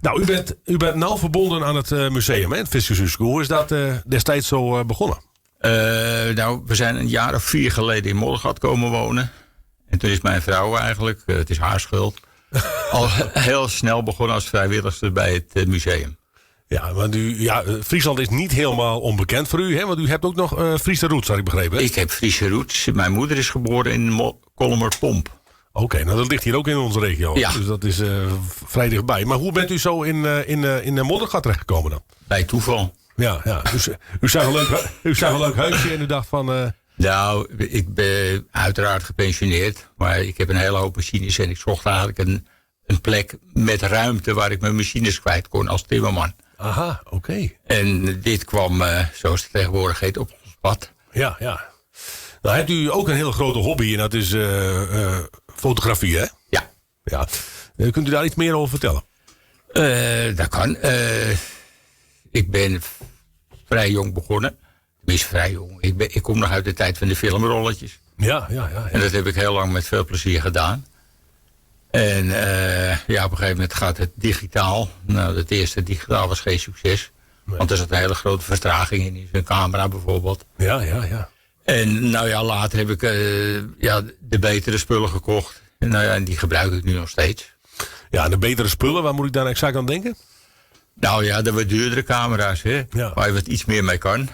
Nou, u bent nauw verbonden aan het museum, hè, het Fiskershúske. Hoe is dat destijds zo begonnen? Nou, we zijn een jaar of 4 geleden in Moddergat komen wonen. En toen is mijn vrouw eigenlijk, het is haar schuld, al heel snel begonnen als vrijwilligster bij het museum. Ja, want u, ja, Friesland is niet helemaal onbekend voor u, hè? Want u hebt ook nog Friese roots, had ik begrepen. Hè? Ik heb Friese roots. Mijn moeder is geboren in Kollumerpomp. Oké, nou dat ligt hier ook in onze regio. Ja. Dus dat is vrij dichtbij. Maar hoe bent u zo in Moddergat terechtgekomen dan? Bij toeval. Ja, ja. Dus u zag een leuk huisje en u dacht van... Nou, ik ben uiteraard gepensioneerd. Maar ik heb een hele hoop machines en ik zocht eigenlijk een plek met ruimte waar ik mijn machines kwijt kon als timmerman. Aha, oké. En dit kwam, zoals het tegenwoordig heet, op ons pad. Ja, ja. Nou hebt u ook een hele grote hobby en dat is fotografie, hè? Ja. Ja. Kunt u daar iets meer over vertellen? Dat kan. Ik ben vrij jong begonnen. Tenminste, vrij jong. Ik kom nog uit de tijd van de filmrolletjes. En dat heb ik heel lang met veel plezier gedaan. En op een gegeven moment gaat het digitaal. Nou, het eerste digitaal was geen succes. Want er zat een hele grote vertraging in zijn camera bijvoorbeeld. En later heb ik de betere spullen gekocht. En, en die gebruik ik nu nog steeds. Ja, en de betere spullen, waar moet ik daar exact aan denken? Nou ja, de wat duurdere camera's, hè, waar je wat iets meer mee kan.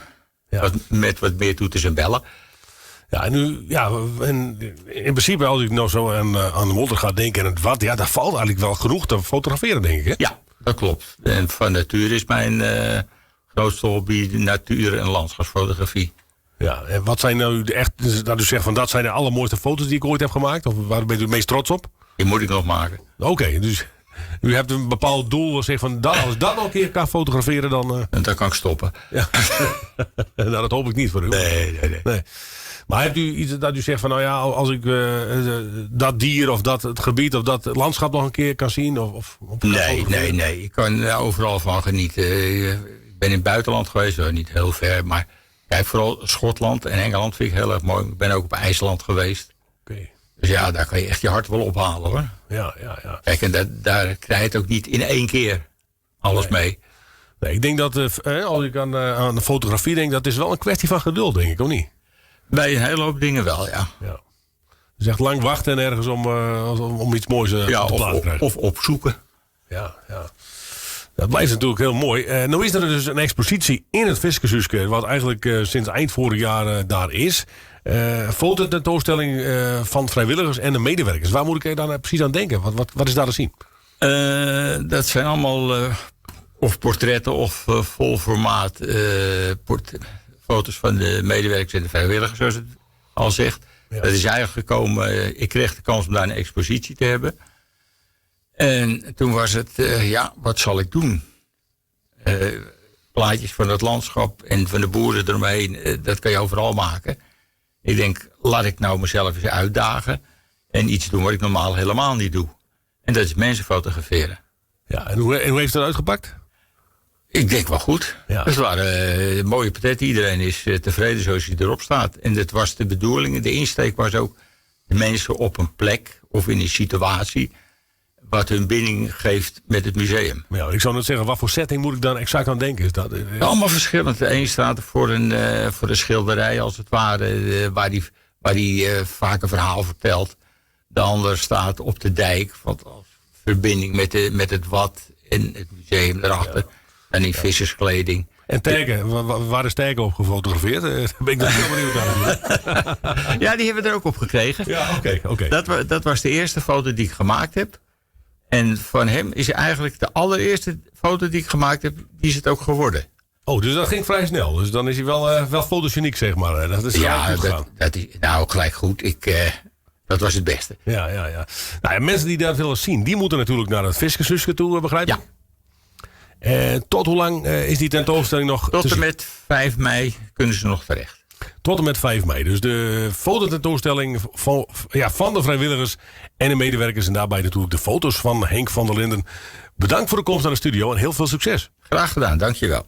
Met wat meer toeters en bellen. Ja, en nu, ja, en in principe als ik nou zo aan de modder ga denken en het wat, ja, daar valt eigenlijk wel genoeg te fotograferen, denk ik, hè? Ja, dat klopt. En van natuur is mijn grootste hobby natuur- en landschapsfotografie. Ja, en wat zijn nou de echt, dus dat u zegt van dat zijn de allermooiste foto's die ik ooit heb gemaakt? Of waar bent u het meest trots op? Die moet ik nog maken. Oké, dus u hebt een bepaald doel, dat zegt van dat, als ik dat nog een keer kan fotograferen, dan En dan kan ik stoppen. Ja. Nou, dat hoop ik niet voor u. Nee, nee, nee. Nee. Maar hebt u iets dat u zegt van, nou ja, als ik dat dier of dat het gebied of dat landschap nog een keer kan zien? Of kan Nee, fotograferen? nee, nee. Ik kan er overal van genieten. Ik ben in het buitenland geweest, wel niet heel ver, maar vooral Schotland en Engeland vind ik heel erg mooi. Ik ben ook op IJsland geweest. Dus daar kan je echt je hart wel ophalen, hoor. En daar krijg je het ook niet in één keer alles mee. Nee, ik denk dat als ik aan de fotografie denk, dat is wel een kwestie van geduld, denk ik, of niet? Bij een hele hoop dingen wel, ja. Ja. Dus echt lang wachten ergens om iets moois op de plaat te krijgen. Of opzoeken. Ja, ja. Dat blijft natuurlijk heel mooi. Nou is er dus een expositie in het Fiskershúske, wat eigenlijk sinds eind vorig jaar daar is. Fototentoonstelling van vrijwilligers en de medewerkers. Waar moet ik dan precies aan denken? Wat is daar te zien? Dat zijn allemaal of portretten of vol formaat foto's van de medewerkers en de vrijwilligers, zoals het al zegt. Dat is eigenlijk gekomen, ik kreeg de kans om daar een expositie te hebben. En toen was het, ja, wat zal ik doen? Plaatjes van het landschap en van de boeren eromheen, dat kan je overal maken. Ik denk, laat ik nou mezelf eens uitdagen en iets doen wat ik normaal helemaal niet doe. En dat is mensen fotograferen. Ja, en hoe heeft dat uitgepakt? Ik denk wel goed. Het waren mooie portretten. Iedereen is tevreden zoals hij erop staat. En dat was de bedoeling. De insteek was ook de mensen op een plek of in een situatie wat hun binding geeft met het museum. Ja, ik zou net zeggen, wat voor setting moet ik dan exact aan denken? Is dat Allemaal verschillend. De een staat voor een schilderij, als het ware, waar die vaak een verhaal vertelt. De ander staat op de dijk, wat als verbinding met het wat en het museum erachter. En in visserskleding. En Terke, waar is Terke op gefotografeerd? Daar ben ik nog heel benieuwd naar. Ja, die hebben we er ook op gekregen. Ja, oké, oké. Dat was de eerste foto die ik gemaakt heb. En van hem is eigenlijk de allereerste foto die ik gemaakt heb, die is het ook geworden. Oh, dus dat ging vrij snel. Dus dan is hij wel fotogeniek, zeg maar. Dat is gelijk Ja, goed gegaan. dat is gelijk goed. Dat was het beste. Ja, ja, ja. Mensen die dat willen zien, die moeten natuurlijk naar het Fiskershúske toe, begrijp ik? Ja. Tot hoe lang is die tentoonstelling nog Tot te en zien? met 5 mei kunnen ze nog terecht. Tot en met 5 mei. Dus de fototentoonstelling van de vrijwilligers en de medewerkers. En daarbij natuurlijk de foto's van Henk van der Linden. Bedankt voor de komst naar de studio en heel veel succes. Graag gedaan, dankjewel.